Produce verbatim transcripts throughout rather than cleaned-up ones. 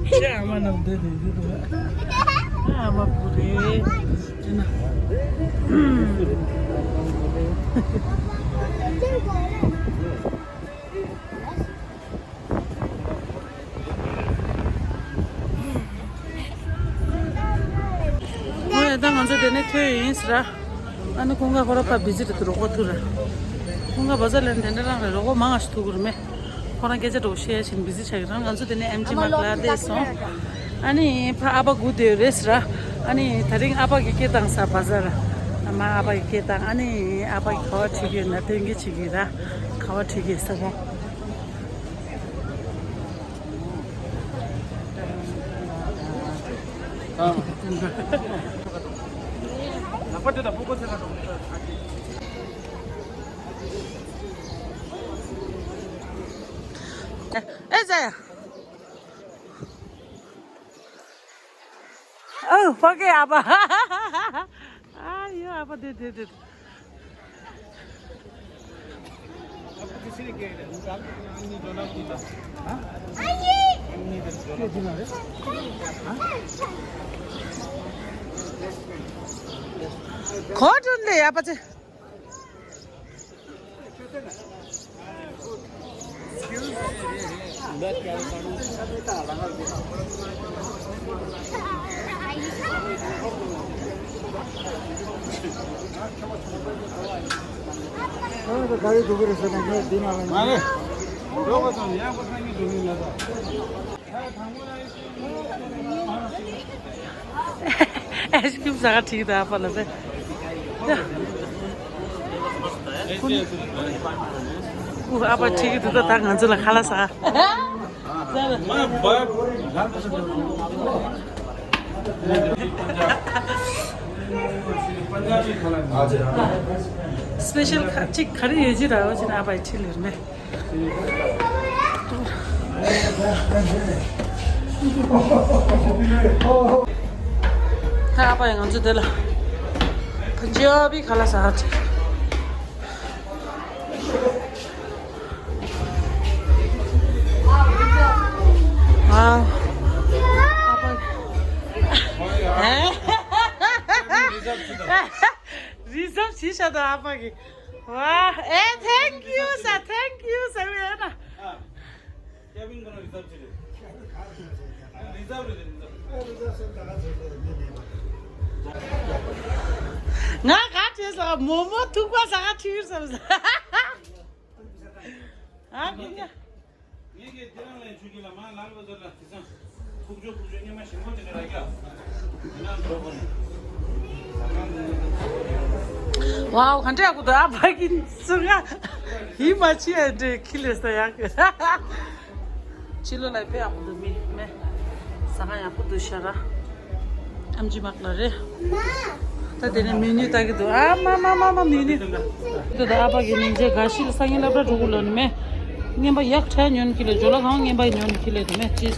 ཁྱེད་ཨ་མ་ནང་བསྡད་བསྡད་འདུག་ཨ་མ་བུ་རེད། དེ་ན། ཨོ་ཡ། ད་ང་ཚོ་དེ་ནས་ཐོན་ཡིན་ཟེར། ཨ་ནི་ཁོང་ག་ཁོ་ར་ཕ་བི་ཟི་ཊི་དུ་རོགས་པ་ཐུག་ར། ཁོང་ག་བ་ཟ་ལན་དེ་འདྲ་རང་རེད། རོགས་པ་མང་ང་ཞིག་ཐུག་གི་རེད་མེ། ཁོ་རང་སྐད་ཆ་འདྲ་བོ་བཤད་བཞིན་བི་ཟི་ཆགས་ཀྱི་རང་། ང་ཚོ་དེ་ནས་ཨེམ་ཆི་མ་ཀླ་དེ་སོང་། ཨ་ནི་ཕ་ཨ་ཕ་སྒུག་བསྡད་རེད་ཟེར། ཨ་ནི་དེ་རིང་ཨ་ཕ་གི་སྐད་བཏང་ས་བ་ཟ་ར། ཨ་མ་ཨ་ཕ་གི་སྐད་བཏང་། ཨ་ནི་ཨ་ཕ་གི་ག་བ་ཁྲིད་ཀྱི་ཡོད་ན་སྟོན་གྱི་བྱེད་ཀྱི་ར། ག་བ་ཁྲིད་ཀྱི་ས་ག་ཨེ་ཟེ། ཨོ། ཕ་གི་ཨ་ཕ། ཨ་ཡོ། ཨ་ཕ་དེ་དེ་དེ། གོ་དྲུང་ལས་ཡ་པ་ཚེ། ཨའི་སི་ཀྲིམ་ཟ་ག་ཁྲིད་ཀྱི་འདུག་ཨ་ཕ་ལ་ཟེར། ཨུ། ཨ་ཕ་ཁྲིད་ཀྱི་འདུག་ད་ད་ང་ཚོ་ལ་ཁ་ལག་ཟ། སི་པེ་ཤལ་ཁ་ཅིག་ག་རེ་ཡོད་ཅི་ར་བ་ཅི་ན་ཨ་ཕ་ཡི་ཁྲིད་ལེར་མེད། ད་ཨ་ཕ་ཡིས་ང་ཚོ་དེ་ལ་པན་ཇ་བི་ཁ་ལག་ཟ་ག་ཁྲིད། ཨ་ཕ། ཨེ། རི་ཛབ་བྱས་ཤག་ད་ཨ་ཕ་གིས། ཝ། ཨེ། Thank you sir, thank you sir ཡ་ན། ཨ། ཀེ་བིན་ག་ན་རི་ཛབ་བྱས་རེད། རི་ཛབ་རེད། རི་ཛབ། ང་ག་བྱས་སོང་། མོག་མོག་ཐུག་པ་ཟ་ག་ཁྲིད་བསམ་སོང་། ཨ་ཁུ་ཉ། ངེད་ཀྱིས་དེ་རང་ལ་ཆུ་རྒྱུད་ལ་མ་ལ་ལ་བཟོ་ལ་དེ་སང་ཁུག་ཅོ་ཁུག་ཅོ་སྙེ་མ་ཞིམ་པོ་དེ་འདྲ་རག་ཡ། དེ་ན་འགྲོ་དགོས་ནས། ཝའོ། ག་འདྲ་ཡག་པོ་འདུག་ཨ་ཕ་གི་ཟུར་ང་ཡིད་མ་ཆེས་ཡ་འདྲ་ཁྱི་ལས་ས་ཡག་གི། ཕྱི་ལོགས་ལ་དཔེ་ཡག་པོ་འདུག་མི་མེ། ཟ་ཁང་ཡག་པོ་འདུག་ཤ་ར། ཨེམ་ཆི་མ་ཀླ་རེད། ད་དེ་ནས་མེ་ནུ་ལྟ་གི་འདུག་ཨ་མ་མ་མ་མ་མེ་ནུ། ད་ད་ཨ་ཕ་གི་སྙིང་རྗེ། ག་ཤི་ལ་སང་ཉིན་སློབ་གྲྭ་འགྲོ་དགོས་ལབ་ནི་མེ། རྔན་པ་ཡག་ཁྲལ་ཉོན་ཁྱི་ལ། ཇོ་ལ་གང་རྔན་པ་ཉོན་ཁྱི་ལ་དེ་མེ། ཅིས་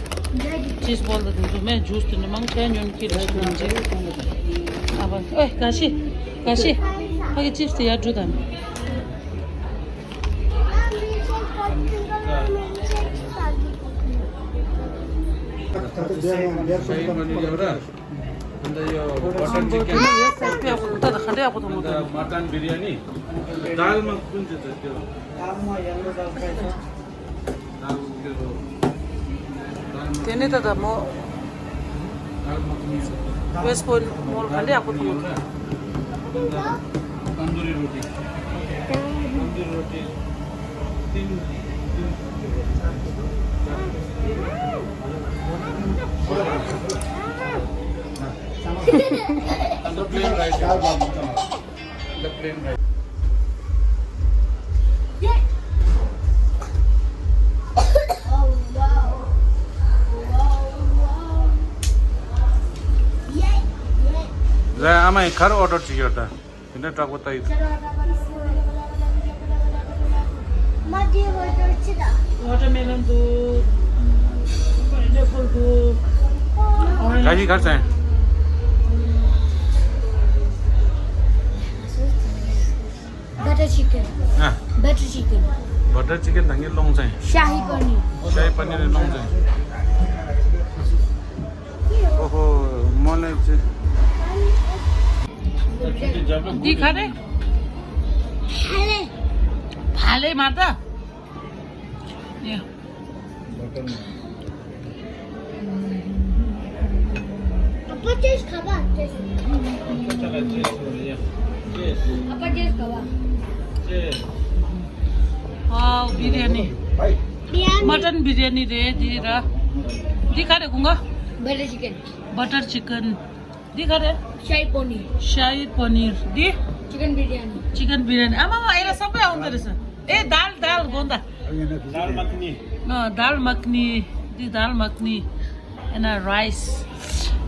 ཅིས་བོལ་ད་དེ་ཚོ་མེ། ཇུས་དེ་ནི་མང་ཁྲལ་ཉོན་ཁྱི་ལ་ཤི་སྙིང་རྗེ། ཨ་ཕ། ཨོའི་ག་ཤི། ག་ཤི། ཕ་གི་ཅིས་དེ་ཡར་འགྲོ་དང་། ཤ་ཡི་པ་ནི་ཡོད་ར། ཨ་ད་ཡོད་བ་ཊར་ཅི་ཀན། ད་ད་ག་འདྲ་ཡག་པོ་འདུག་མོ། ཨ་ད་མ་ཊན་བི་རི་ཡ་ནི། དཱལ་མ་ཀུན་ཅི་ཚོད་ཀྱི། དཱལ་ཀྱི་རོ། དེ་ནས་ད་ད་མོ། དཱལ་མ་ཀུན་ཅི། ཝེ་སི་པོ་མོལ་ག་འདྲ་ཡག་པོ་འདུག་མོ། ཏན་དུ་རི་རོ་ཊི། ཏན་དུ་རི་རོ་ཊི། ཏིན་ཏིན། ཏིན་ཏིན། ཏིན་ཏིན། The plain rice. The plain rice. ལ་ཨ་མ་ཡིས་ག་རེ་ཨོ་ཌར་བྱེད་ཀྱི་ཡོད་ད། དེ་འདྲ་དྲག་པོ་ལྟ་ཡི། མ་དེ་ཨོ་ཌར་ཅི་ད། Watermelon འདུག Pineapple འདུག Orange ག་ཞིག་ག་ཟེར། Butter chicken. ཨ། Butter chicken. Butter chicken དང་ངའི་སློང་ཚན། Shahi paneer. Shahi paneer སློང་ཚན། ཨོ་ཧོ། མོ་ལེ་ཅི། འདི་ག་རེ། ཕ་ལེ། ཕ་ལེ་མ་ད། ཡ། Apa taste kaba? Taste. Apa taste kaba? Wow, biryani. Biryani. Mutton biryani རེད་འདི་ར། འདི་ག་རེ་གོང་ག Butter chicken. Butter chicken. འདི་ག་རེ། Shahi paneer. Shahi paneer. འདི། Chicken biryani. Chicken biryani. ཨ་མ་མ་ཨེ་ར་བསམ་པའི་འོང་དེ་རེད་ས། ཨེ་དཱལ་དཱལ་དགོང་ད། Dal makhani. ཨ་དཱལ་མ་ཁ་ནི། འདི་དཱལ་མ་ཁ་ནི། ཨེ་ན་རའི་སི།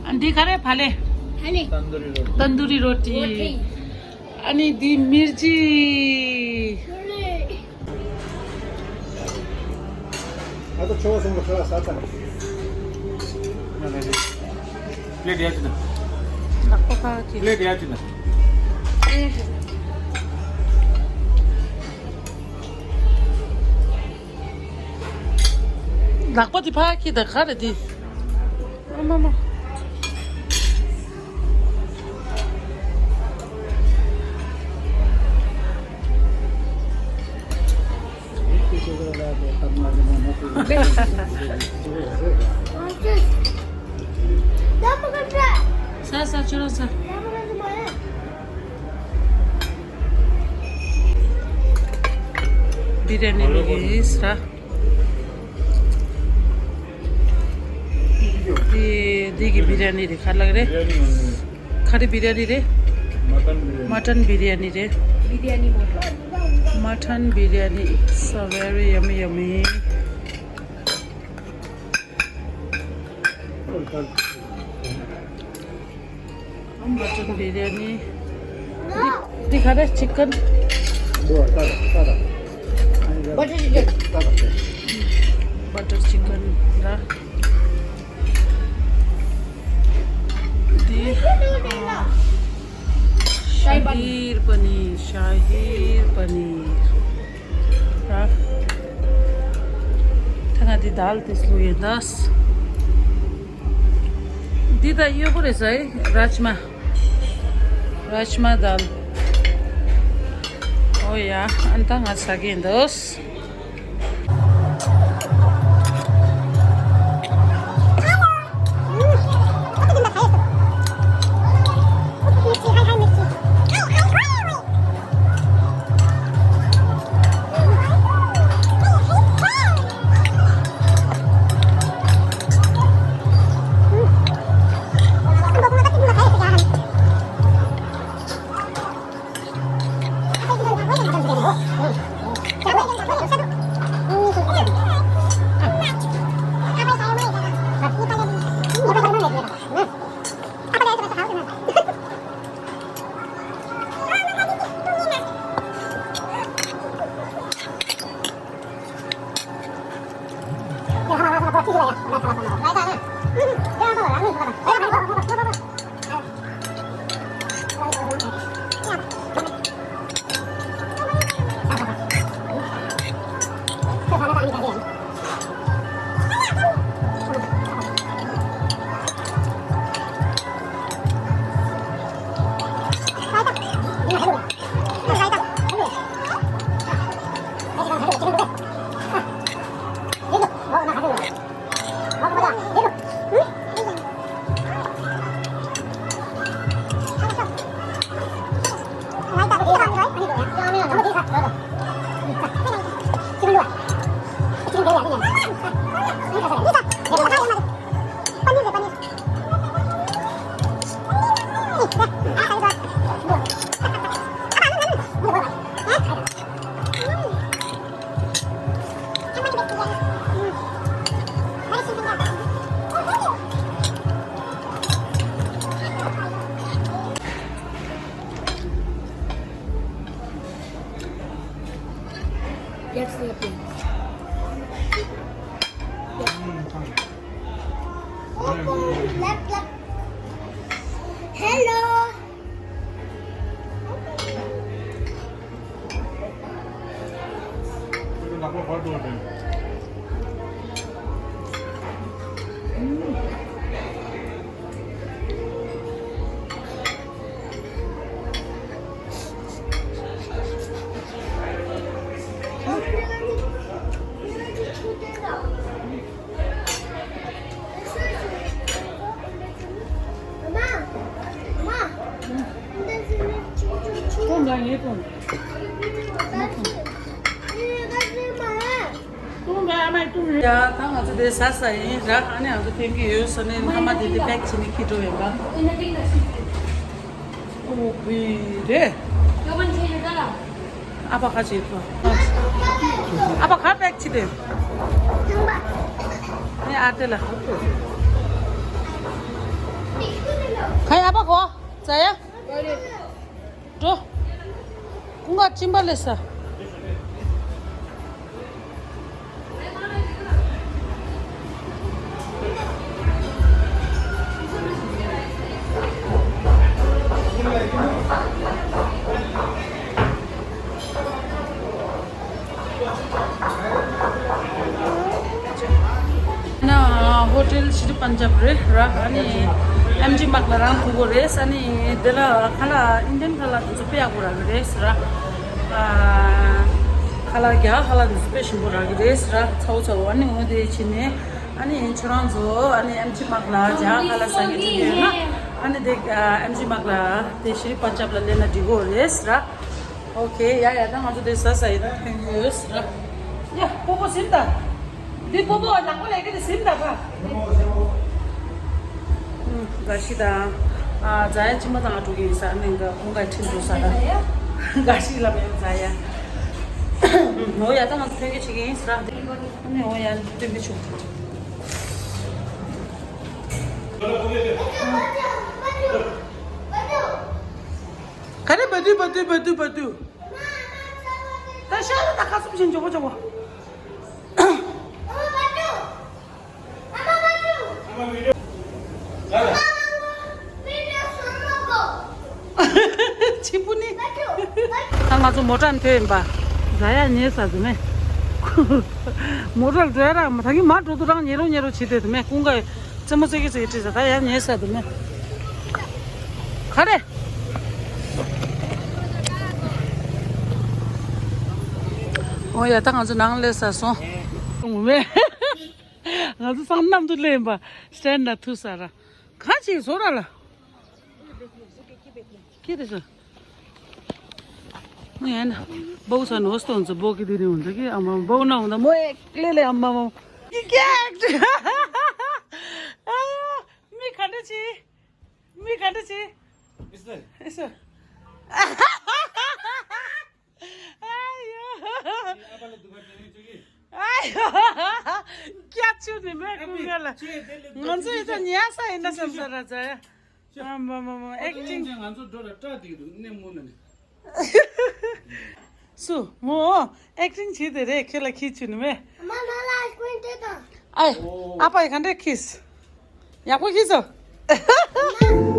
ཨ་འདི་ག་རེ་ཕ་ལེ། ཕ་ལེ། Tandoori roti. Tandoori roti. Roti. ཨ་ནི་འདི་མིར་ཅི། ཨ་ད་ཆོ་སོང་ལ་ཁ་ལག་ཟ་ད། ན་ན་ནི། པླེ་ཊི་ཡ་ཅི་ན། ལག་པ་ཕར་གྱིས། པླེ་ཊི་ཡ་ཅི་ན། ཨེ། ལག་པ་དེ་ཕར་གྱིས་ད་ག་རེ་དེ། ཨ་མ་མ། ཟ་ཟ་ཁྱོད་རང་ཟ། བི་རི་ཡ་ནི་ལུག་ཡིན་ཟ། འདི་འདི་གི་བི་རི་ཡ་ནི་རེད་ག་ལགས་རེད། ག་རེ་བི་རི་ཡ་ནི་རེད། མ་ཊན་བི་རི་ཡ་ནི་རེད། མ་ཊན་བི་རི་ཡ་ནི། It's so very yummy, yummy. Mutton biryani. འདི་ག་རེ། chicken. Butter chicken. Butter chicken ར། འདི་Shahi paneer. Shahi paneer, Shahi paneer. ར། ད་ང་འདི་དཱལ་དེ་བླུགས་ཡིན་ད། འདི་ད་གཡོ་པོ་རེད་ཟེར། རཱཇ་མ། རཱཇ་མ་དཱལ། ཨོ་ཡ། ཨ་ད་ང་ཟ་གི་ཡིན་ད། Open, left, left. Hello. ཡ། ད་ང་ཚོ་དེ་ཟ་ས་ཡིན་ར། ཨ་ནི་ང་ཚོ་ཐོན་གྱི་ཡོད་ཟེར་ནས་མཐའ་མ་དེ་དེ་པེག་བྱས་ནས་འཁྱེར་འགྲོ་ཡོད་པ། ཨོ་བི་རེད། ཨ་ཕ་ཁ་བྱེད་ཐོ། ཨ་ཕ་ཁ་པེག་ཆི་དེ། ནི་ཨ་དེ་ལ། ཁ་ཡ་ཨ་ཕ་གོ། ཛ་ཡ། འགྲོ། ཀུན་དགའ་སྤྲིན་པ་ལས་ས། ན་ཧོ་ཊེལ་ཤི་རི་པན་ཇབ་རེད་ར། ཨ་ནི་ཨེམ་ཇི་མག་ལ་རང་ཐུག་གོ་རེད། ཨ་ནི་དེ་ལ་ཁ་ལག་ཨིན་ཌི་ཡན་ཁ་ལག་དེ་ཚོ་དཔེ་ཡག་པོ་རག་གི་རེད་ར། ཨ། ཁ་ལག་རྒྱ་ཁ་ལག་དེ་ཚོ་དཔེ་ཞིམ་པོ་རག་གི་རེད་ར། ཚ་བོ་ཚ་བོ། ཨ་ནི་འོ་དེ་ཕྱིན་ནས་ཨ་ནི་ཁྱོད་རང་ཚོ་ཨ་ནི་ཨེམ་ཇི་མག་ལ་རྒྱ་ཁ་ལག་ཟ་མཁན་ཅིག་ཡོད་ན། ཨ་ནི་དེ་ཨེམ་ཇི་མག་ལ་དེ་ཤི་རི་པན་ཇབ་ལ་སླེབས་ན་འགྲིག་གོ་རེད་ར། ཨོ་ཁེ། ཡ་ཡ། ད་ང་ཚོ་དེ་ཟ་ཟ་ཡིན། ཐེང་ཡོད་ཟེར། ཡ། སྤོ་བོ་ཟིན་ད། འདི་སྤོ་བོ་ནག་པོ་ལས་ཀ་དེ་ཟིན་ད་ཕ། ཨུམ། དགའ་ཞིག་དང་། ཨ། ཛ་ཡ་ཅི་མ་དང་ཨ་འགྲོ་གི་ཡིན་ས། ནི་འགའ་ཁོང་ག་ཁྲིད་འགྲོ་ས་ད། དགའ་ཞིག་ལ་མེད་ཛ་ཡ། ཨོ་ཡ། ད་ང་ཚོ་ཐོན་སྐྱེད་བྱེད་ཀྱི་ཡིན་ཟེར། ནི་ཨོ་ཡ། སྟོན་པའི་ཆུ། ག་རེ་བ་དུ་བ་དུ་བ་དུ་བ་དུ། ད་ཤ་ད་ཁ་སུབ་བཞིན་འཇོག་པོ་འཇོག་པོ། ཆི་པུ་ནི། ད་ང་ཚོ་མོ་ཊ་ནས་ཐོན་ཡིན་པ། ཛ་ཡ་ཉལ་ས་དུ་མེད། མོ་ཊ་འགྲོ་ཡ་ར་མ་ཐག་གི་མ་འགྲོ་དུ་རང་ཉལ་རོགས་ཉལ་རོགས་བྱེད་དེ་དུ་མེད། ཀུན་དགའ་རྩེད་མོ་རྩེ་གི་རྩེ་གི་བྲིས་ས། ད་ཡ་ཉལ་ས་དུ་མེད། ག་རེ། ཨོ་ཡ། ད་ང་ཚོ་ནང་སླེབས་ས་སོང་། ངུ་མེད། ང་ཚོ་སང་གནམ་དུ་སླེབས་ཡིན་པ། སི་ཊེན་ཌི་ན་ཐུག་ས་ར། གང་ཅིག་བཟོ་ར་ལ། ཁྱེད་དེ་ཚོ། ངས་ན། བོག་ས་ནོ་སྟོན་ཚོ་བོག་གི་དེ་རིང་འདི་གི་ཨ་མ་བོག་ན་འོང་ད་མོ་ཨེ་ཀླེ་ལེ་ཨ་མ་མོ། ཀི་ཀེག་ཨ་ཡོ། མི་ག་འདྲ་ཆེ། མི་ག་འདྲ་ཆེ། ཨིས་ཏེ། ཨིས་ཏེ། ཨ་ཡོ། ཨ་ཡོ། སྐྱ་ཆུ་ནི་མེད་ཀུན་དགའ་ལ། ང་ཚོ་ཡི་ད་ཉལ་ས་ཡིན་ན་བསམ་ས་ར་ཛ་ཡ། ཨ་མ་མ་མ། ཨེག་ཊིང་། ང་ཚོ་འགྲོ་ལ་སྐྲག་དེ་འདུག་ནས་མོ་ན་ནི། སུ་མོ། ཨེག་ཊིང་བྱེད་དེ་རེད། ཁྱོད་ལ་ཁྱི་ཆུ་ནི་མེད། ཨ་མ་ང་ལ་ཨའི་སི་ཀྲིམ་སྤྲད་དང་། ཨའི། ཨ་ཕ་ཡི་ག་འདྲས་ཁྱི། ཡག་པོ་ཁྱི་སོ།